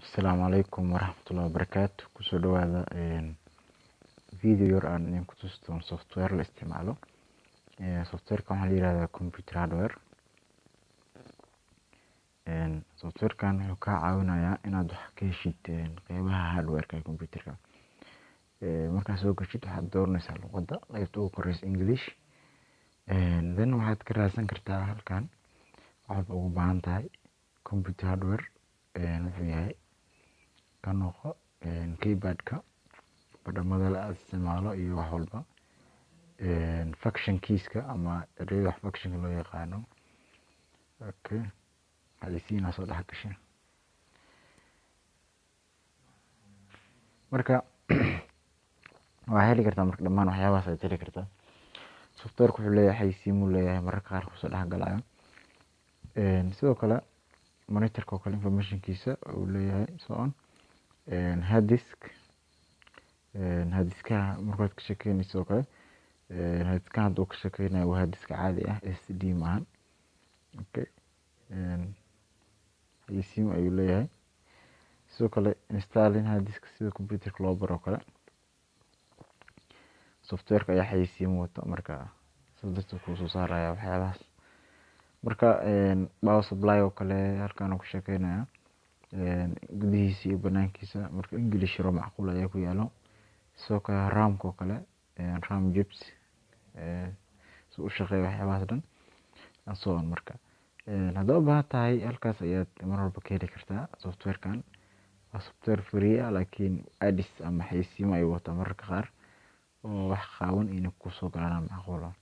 Asalaamu calaykum waraxmatullaahi wabarakaatu. Kusoo dhawaada video yar aan idinku tusi doono software la isticmaalo. Softwareka waxaa la yihahdaa computer hardware. Softwarekan wuxuu kaa caawinayaa inaad wax ka heshid qeybaha hardwareka ee computerka. Markaad soo gashid, waxaad dooranaysaa luqadda, qaybta ugu koreysa English. Then waxaad ka raadsan kartaa halkan wax walba ugu baahan tahay. Computer hardware wuxuu yahay ka noqo keyboardka, badhamada la isticmaalo iyo wax walba, function keyska ama ereyada wax functionka loo yaqaano. Okay, xayeysiin soo dhex gashay. Marka waa heli kartaa, marka dhammaan waxyaabahaas ayaad heli kartaa. Softwareka wuxuu leeyahay xayeysiin leeyahay, mararka qaar kusoo dhex galayo. Sidoo kale monitorka oo kale informationkiisa uu leeyahay, so on. Hard disk, hard diskaha markaad ka sheekeynayso oo kale, hard diskaha hadda uu ka sheekeynayo waa hard disk caadi ah, SSD maahan. Okay, xayeysiin ayuu leeyahay. Sidoo kale installing hard disk, sida computerka loo baro oo kale, softwareka ayaa xayeysiin wata, marka sidaas darteed kuu soo saaraya waxyaabahaas. Marka power supply oo kale halkan uu ka sheekeynaya gudihiisa iyo banaankiisa. Marka English yaro macquul ayaa ku yaalo. Sidoo kale RAM-ka oo kale, RAM chips si u shaqeeyo, waxyaabahaas dhan and so on. Marka haddaad u baahan tahay, halkaas ayaad mar walba ka heli kartaa. Softwarekan waa software free ah, laakiin ads ama xayeysiimo ayuu wataa mararka qaar oo wax qaawan inay kusoo galaan macquul ah.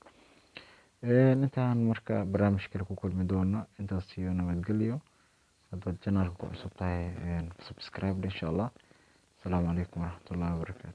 Intaan marka barnaamij kale ku kulmi doono, intaas iyo nabadgelyo. Haddaad channelka ku cusub tahay, subscribe insha Allah. Asalaamu calaykum waraxmatullaahi wabarakaatu.